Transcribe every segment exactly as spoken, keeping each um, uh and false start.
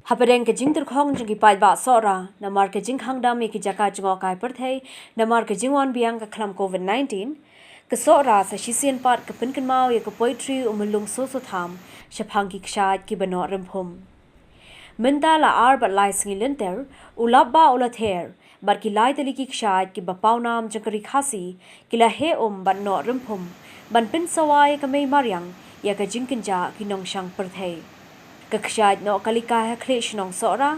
Hapdeng ka jingtyrkhong jong ki paidbah Sohra namar ka jingkhang dam ïa ki jaka jngohkai pyrthei namar ka jingwan biang ka khlam covid nineteen, ka Sohra sa shisien pat ka pynkynmaw ïa ka poetry u Myllung Soso Tham shaphang ki kshaid kiba noh rymphum. Mynta la ar bad lai sngi lynter, u lap ba u la ther, bad ki lai tylli ki kshaid kiba pawnam jong ka Ri Khasi ki la heh um bad noh rymphum ban pynsawa ïa ka mei mariang ïa ka jingkynjah ki nongshang pyrthei. Ka kshaid noh kalikai ha khlieh shnong Sohra,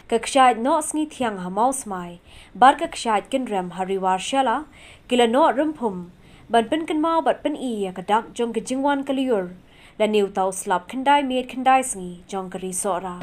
ka kshaid noh sngi thiang ha Mawsmai, bad ka kshaid kynrem ha Ri War Shella, ki la noh rymphum ban pynkynmaw bad pyni ïa ka dak jong ka jingwan ka lyiur lane uta u slap khyndai miet khyndai sngi jong ka ri Sohra.